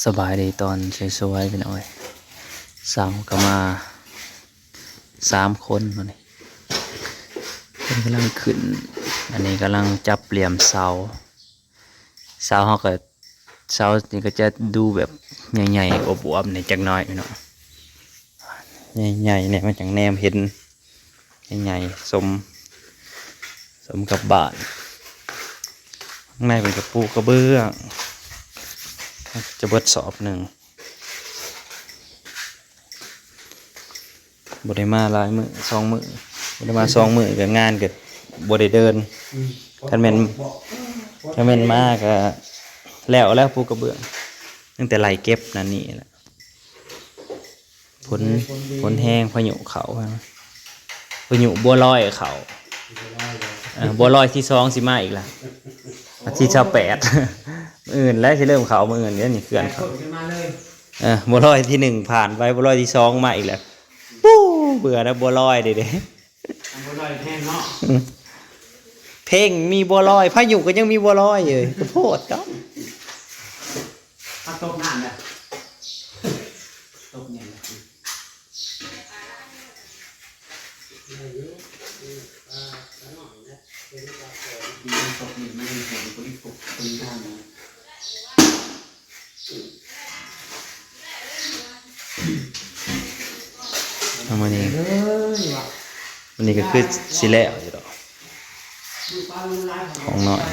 ສະບາຍດີຕອນສວຍໆ ພີ່ນ້ອງເອີຍ. ເຊົ້າກໍມາສາມຄົນມື້ນີ້ ເພິ່ນກຳລັງຂຶ້ນ ອັນນີ້ກຳລັງຈັບຫຼ່ຽມເສົາ. ເສົາເຮົາກໍ ເສົານີ້ກໍຈະດູແບບໃຫຍ່ໆ ອວບໆ ແດ່ຈັກໜ້ອຍພີ່ນ້ອງ ໃຫຍ່ໆ ແດ່ ມັນຈັ່ງແນມເຫັນ ໃຫຍ່ໆ ສົມ ສົມກັບບ້ານ. ຂ້າງໃນເພິ່ນກໍປູກກະເບື້ອງ ຈະເບິດສອບໜຶ່ງ. ບໍ່ໄດ້ມາຫຼາຍມື້ ສອງມື້ ບໍ່ໄດ້ມາສອງມື້ ກໍງານກໍບໍ່ໄດ້ເດີນ. ຄັນແມ່ນ ຄັນແມ່ນມາກໍແລ້ວ ແລ້ວປູກກະເບື້ອງ ຕັ້ງແຕ່ໄລ່ເກັບນັ້ນນີ້ແຫຼະ. ຝົນ ຝົນແຮງ ພາຍຸເຂົ້າ ພາຍຸບົວລອຍເຂົ້າ. ເອີ ບົວລອຍທີສອງຊິມາອີກລະ ວັນທີຊາວແປດ ມື້ອື່ນແຫຼະ ຊິເລີ່ມເຂົ້າ ມື້ອື່ນເດ້ນີ້ ເຂື່ອນເຂົ້າ. ເອີ ບົວລອຍທີໜຶ່ງຜ່ານໄປ ບົວລອຍທີສອງມາອີກແລ້ວ. ປູ້ ເບື່ອແລ້ວບົວລອຍເດ້ ເພງມີບົວລອຍ ພາຍຸກໍຍັງມີບົວລອຍເອີຍ ກະໂພດເນາະ. ເອົາຕົບນ້ຳນະ ຕົບແໜ້ນນະ. ເອົາ ມື້ນີ້ ມື້ນີ້ກໍຄືຊິແລ້ວຢູ່ດອກ ຂອງນ້ອຍ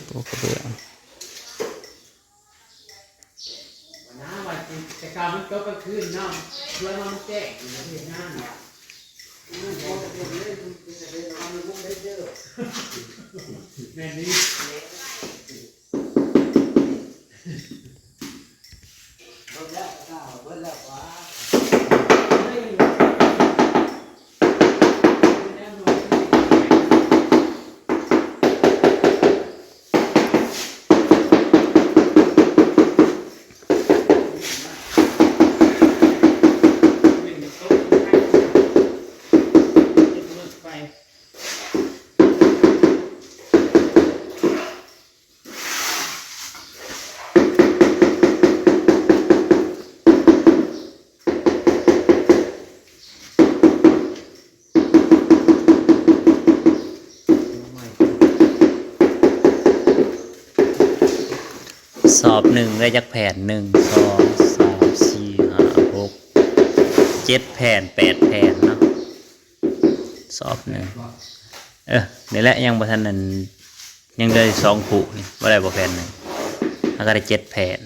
ໂຕກະເບື້ອງ. ນະ ວ່າຊິ ແຕ່ເກົ່າມັນຕົກກາງຄືນເນາະ ເພື່ອວ່າມັນແຈ້ງຢູ່ ເຮັດງານ. ແມ່ນນີ້. ສອບໜຶ່ງໄດ້ຈັກແຜ່ນ? ໜຶ່ງ ສອງ ສາມ ສີ່ ຫ້າ ຫົກ ເຈັດແຜ່ນ ແປດແຜ່ນເນາະ ສອບໜຶ່ງ. ເອີ ນີ້ແຫຼະ ຍັງບໍ່ທັນ ອັນ ຍັງເຫຼືອສອງຄູ່ນີ້ ບໍ່ໄດ້ບໍ່ແຜ່ນໜຶ່ງ ເຮົາກໍໄດ້ເຈັດແຜ່ນ.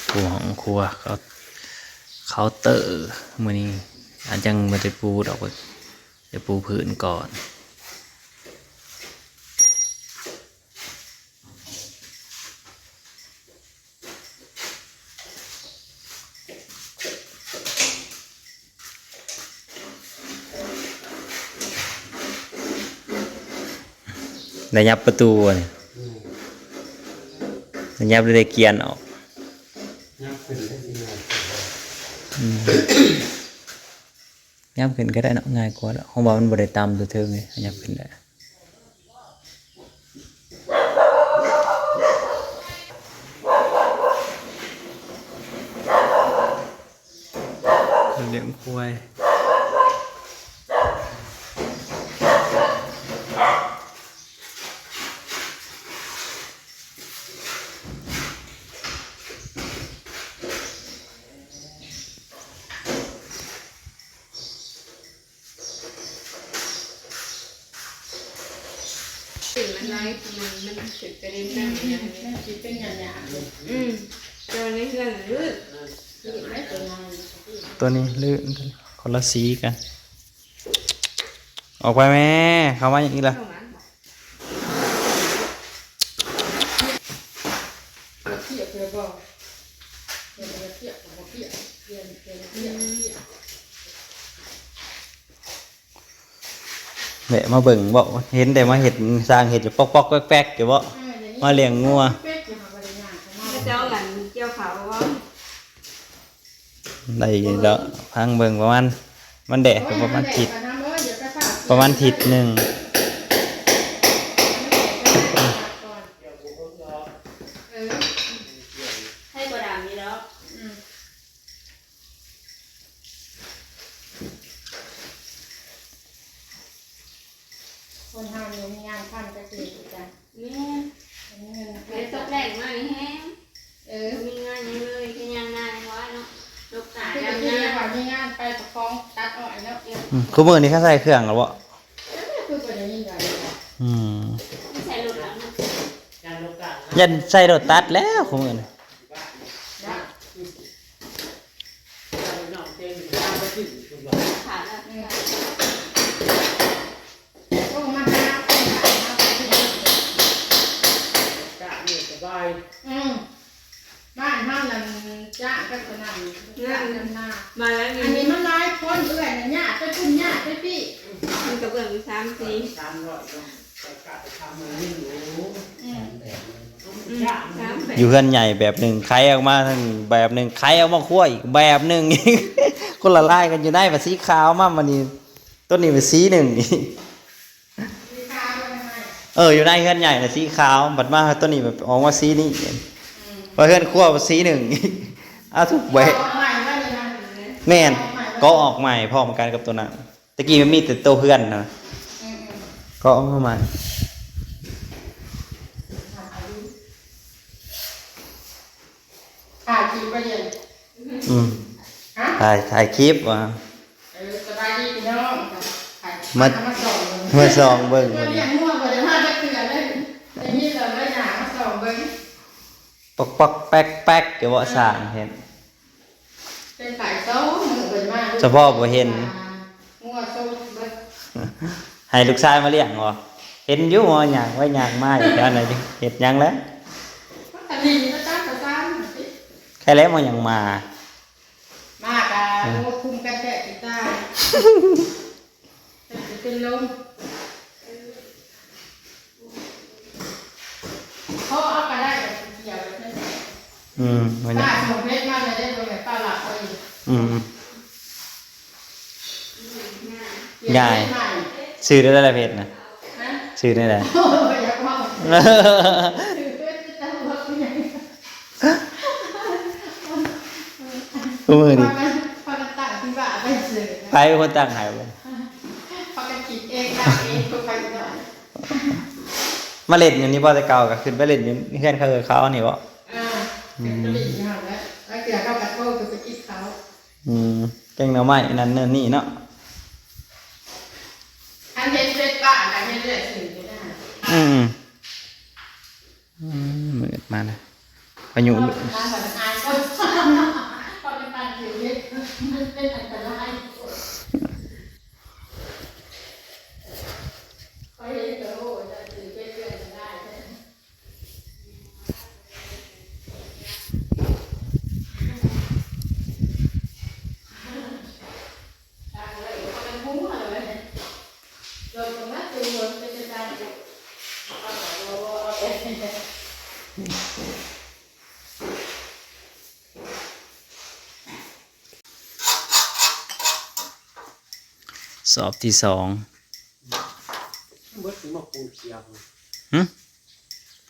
ປູຫ້ອງຄົວ ເຄົາ ເຄົາເຕີ ມື້ນີ້ອາດຍັງບໍ່ໄດ້ປູດອກ ໄດ້ປູພື້ນກ່ອນ. ໄດ້ຫຍັບປະຕູນີ້ ໄດ້ຫຍັບ ໄດ້ກຽນອອກ. ຫຍັບຂຶ້ນໄດ້ຊິງ່າຍກວ່າ ອືມ ຫຍັບຂຶ້ນກໍໄດ້ເນາະ ງ່າຍກວ່າແລ້ວ ເພາະວ່າມັນບໍ່ໄດ້ຕ່ຳຕົວເທິງເດ້ ຫຍັບຂຶ້ນໄດ້. ລ້ຽງຄວາຍ. ໂອ້ ມັນຫຼາຍ ມັນ ມັນເປັນກະເດັນນ້ຳ ມັນຊິເປັນຫຍ້າໆ ອືມ ແຕ່ວ່າໃນເຮືອນມັນລື່ນ ລື່ນໄດ້ຕົວນ້ອຍ ຕົວນີ້ລື່ນ ຄົນລະສີກັນ. ອອກໄປແມ່ ເຂົ້າມາຫຍັງອີກລະ? ເຂົ້າມາ ປຽກແລ້ວບໍ່? ເຫັນແລ້ວປຽກກໍບໍ່ປຽກ ປ່ຽນ ປ່ຽນ ປ່ຽນ ອືມ ປ່ຽນ. ແວະມາເບິ່ງເບາະ ເຫັນແຕ່ມາເຮັດ ສ້າງເຮັດຢູ່ປອກໆແປັກໆຢູ່ເບາະ ເອີ ມາລ້ຽງງົວ ເຂົາເຈົ້າກັນກ່ຽວເຂົ້າບໍ່? ໄດ້ຢູ່ດອກ ພັງເບິ່ງປະມານ ມັນແດດກໍປະມານທິດ ປະມານທິດໜຶ່ງ ເອີ ໃຫ້ບໍ່ດຳນີ້ດອກ ອືມ. ຄົນເຮົານີ້ມີງານທຳຈັກເທື່ອຄືກັນ ແມ່ນ ມີເງິນ ໄດ້ຕົກແລງມານີ້ແຮງ ເອີ ບໍ່ມີງານຫຍັງເລີຍ ແຄ່ຍ່າງນາຍັງວ່າເນາະ ລົກຕາ ຄື ດຳນາ ມີງານໄປປະຄອງຕັດອ້ອຍເນາະ ອືມ ຄູ່ມື້ນີ້ເຂົາໃສ່ເຄື່ອງແລ້ວບໍ່? ຄືບໍ່ໄດ້ຍິນວ່າ ອືມ ໃສ່ລົດລະ ຢ້ານໃສ່ລົດຕັດແລ້ວຄູ່ມື້ນີ້. ບ້ານເຮົານັ້ນຈ້າງກັນເທົ່ານັ້ນ ຈ້າງນຳນາ ມາແລ້ວນີ້ ອັນນີ້ມັນຫຼາຍຄົນ ເອື້ອຍນັ້ນຍາດໄປພຸ້ນຍາດໄປພີ້ ມັນກະເບື້ອງສາມສີ່ ສາມຮ້ອຍເນາະ ໄປກະໄປທຳມັນຢູ່ ອືມ ອືມ ຢູ່ເຮືອນໃຫຍ່ແບບໜຶ່ງ ໄຂອອກມາທາງນີ້ແບບໜຶ່ງ ໄຂອອກມາຄົວອີກແບບໜຶ່ງ ຄົນລະລາຍກັນ ຢູ່ໃນວ່າສີຂາວ ມາບັດນີ້ ໂຕນີ້ວ່າສີໜຶ່ງ ເອີ ຢູ່ໃນເຮືອນໃຫຍ່ນະສີຂາວ ບັດມາໂຕນີ້ແບບອອກມາສີນີ້ ອືມ ວ່າເຮືອນຄົວວ່າສີໜຶ່ງ ອາ ທຸກແບບ ແມ່ນ ກໍອອກໃໝ່ພ້ອມກັນກັບໂຕນັ້ນ. ຕະກີ້ມັນມີແຕ່ໂຕເຮືອນນະ ອືມໆ ກໍເອົາມາໃໝ່ ຖ່າຍຄລິບໄປເລີຍ ອືມ ຮະ ຖ່າຍ ຖ່າຍຄລິບວ່າ ເອີ ສະບາຍດີພີ່ນ້ອງ ມາ ມາສ່ອງເບິ່ງ ມາສ່ອງເບິ່ງ ມາລ້ຽງງົວບໍ່ໄດ້ມາຈັກເທື່ອເລີຍ ໄດ້ຍິນແລ້ວເລີຍຫຍັງ ມາສ່ອງເບິ່ງ ປອກໆແປັກໆ ຢູ່ເບາະ ສ້າງເຮັດ ເປັນໄປສອງມື້ບໍ່ໄດ້ມາ ສະເພາະບໍ່ເຫັນ ງົວໂຊເບິດ ໃຫ້ລູກຊາຍມາລ້ຽງບໍ? ເຫັນຢູ່ ຍ່າງໄປຍ່າງມາຢູ່ແຖວນັ້ນ ເຮັດຫຍັງແຫຼະ ມັນກະຫຼິ້ນໄປຕາມພາສາມັນຕິ ໃຄແລ້ວບໍ່ຫຍັງມາ ມາກະ ອືມ ໂອ້ ຄຸມກັນແທ້ຕິຕາ ເປັນລົມ ເພາະເອົາກະໄດ້ ດຽວເພິ່ນ ອືມ ມັນ ປ້າສົ່ງເຟສມາແລ້ວເດ້ ບໍ່ແມ່ນປ້າລັກເອົາເອງ ອືມ ຍາຍ ຊື່ແນວໃດລະເຟສນະ? ຮະ? ຊື່ແນວໃດ? ໂອ້ຍ ຢາກເວົ້າ ຊື່ເຟສ ມື້ນີ້ ພາກັນ ພາກັນຕັ້ງທີ່ວ່າໄປຊື່ ໃຜເປັນຄົນຕັ້ງໃຫ້? ພາກັນຄິດເອງ ຕັ້ງເອງ ໄປໜ້ອຍ ມາຫຼິ້ນຢູ່ນີ້ບໍ່? ແຕ່ເກົ່າກະຂຶ້ນໄປຫຼິ້ນຢູ່ເຮືອນເຂົາເອີເຂົານີ້ບໍ່? ເອີ ອືມ ຂຶ້ນໄປຫຼິ້ນຢູ່ຫັ້ນແຫຼະ ລາງເທື່ອເຂົາກະໂທຂຶ້ນໄປກິນເຂົ້າ ອືມ ແກງໜໍ່ໄມ້ນັ້ນນັ້ນນີ້ເນາະ ອັນເຫັນເຟສປ້າກະເຫັນເລື້ອຍຊື່ຢູ່ຫັ້ນ ອືມ ອືມ ມືດມາແລ້ວ ພາຍຸ ມາບັດອາຍຄົນ ເຂົາໄປປັ້ນຖືເຮັດ ມັນເປັນອັນຕະລາຍ ຂ້ອຍເຫັນກະໂອ້ ຖືເຮັດເລື່ອງກະໄດ້ແທ້. ສອບທີສອງ ເບິດຊິມາປູນຂຽວ ຫຶ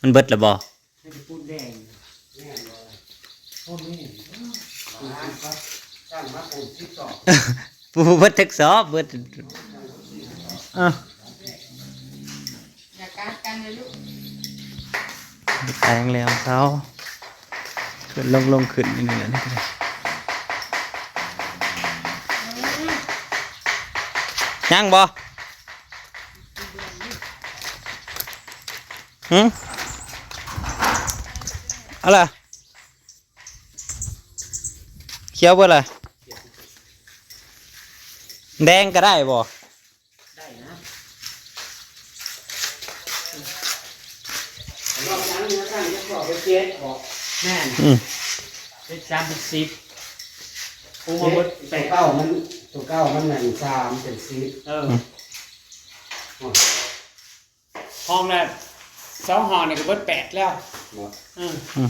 ມັນເບິດແລ້ວບໍ່? ໃຫ້ໄປປູນແດງ ແມ່ນບໍ່ລະ? ໂອ້ ແມ່ນ ປູນສິບ ຈ້າງມາປູນສິບສອງ ປູເບິດຈັກສອບ ເບິດ ເອີ ຢ່າກັດກັນເດີລູກ ແປງແລ້ວເຊົາ ຂຶ້ນລົງໆ ຂຶ້ນນີ້ແຫຼະ ຍັງບໍ່? ຫື? ເອົາລະ ຂຽວເບິດລະ ແດງກໍໄດ້ບໍ່? ໄດ້ນະ ລອບຫຼັງເນາະ ຂ້າງຈະຂໍໄປເຈັດເບາະ ແມ່ນ ອືມ ເຈັດສາມເປັນສິບ ໂອ້ ມາເບິດ ເຈັດ ແປດ ຕົວເກົ່າມັນ ຕົວເກົ່າມັນນັ້ນສາມເປັນສິບ ເອີ ອືມ ຫ້ອງລະສອງຫ້ອງນີ້ກໍເບິດແປດແລ້ວ ເນາະ ເອີ ອືມ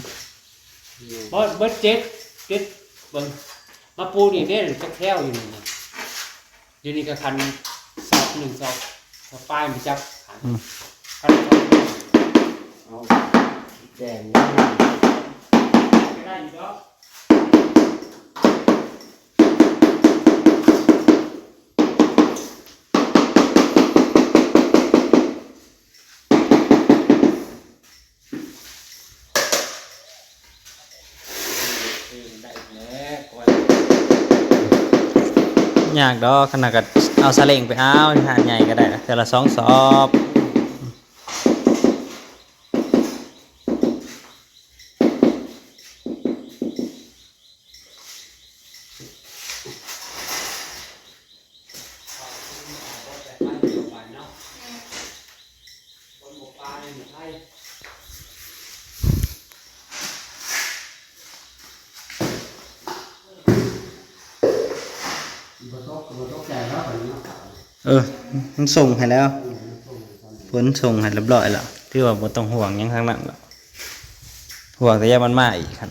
ເບິດ ເບິດເຈັດ ເຈັດ ເບິ່ງ ມາປູນີ້ເດ້ ຈັກແຖວຢູ່ນີ້ນະ ຢູ່ນີ້ກໍຄັນສອບໜຶ່ງສອບ ສອບປາຍມັນຈັບ ອືມ ຄັນສອບ ເອົາແດງ ກໍໄດ້ຢູ່ດອກ. ຍາກດອກ ຂະໜາດກໍເອົາສາເລັ້ງໄປເອົາ ຫາດໃຫຍ່ກໍໄດ້ ເທື່ອລະສອງສອບ. ເອີ ມັນສົ່ງໃຫ້ແລ້ວ ເພິ່ນສົ່ງໃຫ້ຮຽບຮ້ອຍແລ້ວ ຖືວ່າບໍ່ຕ້ອງຫ່ວງຫຍັງທັງນັ້ນແລ້ວ. ຫ່ວງແຕ່ຢ້ານມັນມາອີກຫັ້ນ.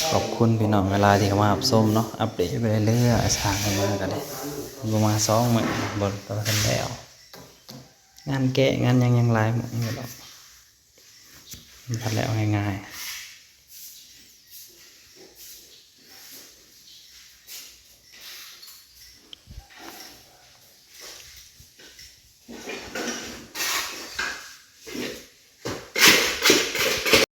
ຂອບຄຸນພີ່ນ້ອງຫຼາຍໆທີ່ເຂົ້າມາຮັບຊົມເນາະ ອັບເດດໄປເລື້ອຍໆ ສ້າງຂຶ້ນມາກໍໄດ້ ບໍ່ມາສອງມື້ ບໍ່ ບໍ່ທັນແລ້ວ ງານແກ້ງານຫຍັງຍັງຫຼາຍມື້ຢູ່ດອກ ມັນພັດແລ້ວງ່າຍໆ.